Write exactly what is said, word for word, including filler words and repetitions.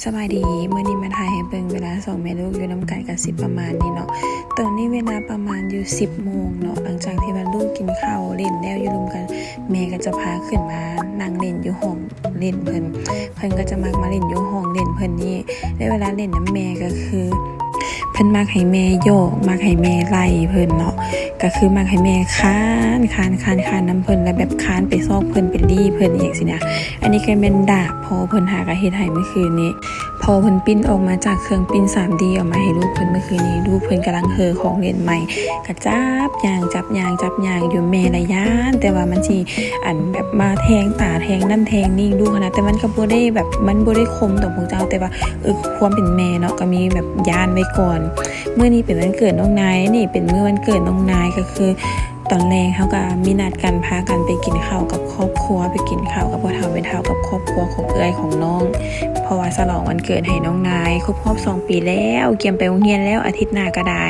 สบายดี มื้อนี้มาถ่ายให้เบิ่งเวลาสองแม่ลูกอยู่นำกันก็สิประมาณนี้เนาะ ตอนนี้เวลาประมาณอยู่สิบโมงเนาะ หลังจากที่ว่าลูกกินข้าวเล่นแล้วอยู่ร่วมกัน แม่ก็จะพาขึ้นมานั่งเล่นอยู่ห้องเล่นเพิ่น เพิ่นก็จะมักมาเล่นอยู่ห้องเล่นเพิ่นนี่ และเวลาเล่นนำแม่ก็คือ เพิ่นมักให้แม่หยอก มักให้แม่ไล่เพิ่นเนาะ ก็คือมักให้แม่คาน คาน คาน คานนำเพิ่น แล้วแบบคานไปซอกเพิ่น ไปลี่เพิ่นอหย่างซี้นะ อันนี้ก็แม่นดากพ่อเพิ่นหากะเฮ็ดให้เมื่อคืนนี้ พ่อเพิ่นปริ้นออกมาจากเครื่องปริ้น สามดี ออกมาให้ลูกเพิ่นเมื่อคืนนี้ ลูกเพิ่นกำลังเห่อของเล่นใหม่ ก็จับย่าง จับย่าง จับย่างอยู่ แม่ละย้าน แต่ว่ามันสิอันแบบมาแทงตาแทงนั่นแทงนี่ลูกหั้นนะ แต่มันก็บ่ได้แบบ มันบ่ได้คมต่อพวกเจ้า แต่ว่า เออ ความเป็นแม่เนาะ ก็มีแบบย้านไว้ก่อน มื้อนี้เป็นวันเกิดน้องนาย นี่เป็นมื้อวันเกิดน้องนาย ก็คือ ตอนแลงเฮาก็มีนัดกันพากันไปกินข้าวกับครอบครัว ไปกินข้าวกับพ่อเฒ่าแม่เฒ่ากับครอบครัวของเอื้อยของน้อง เพราะว่าฉลองวันเกิดให้น้องนาย ครบรอบสองปีแล้ว เกียมไปโรงเรียนแล้ว อาทิตย์หน้าก็ได้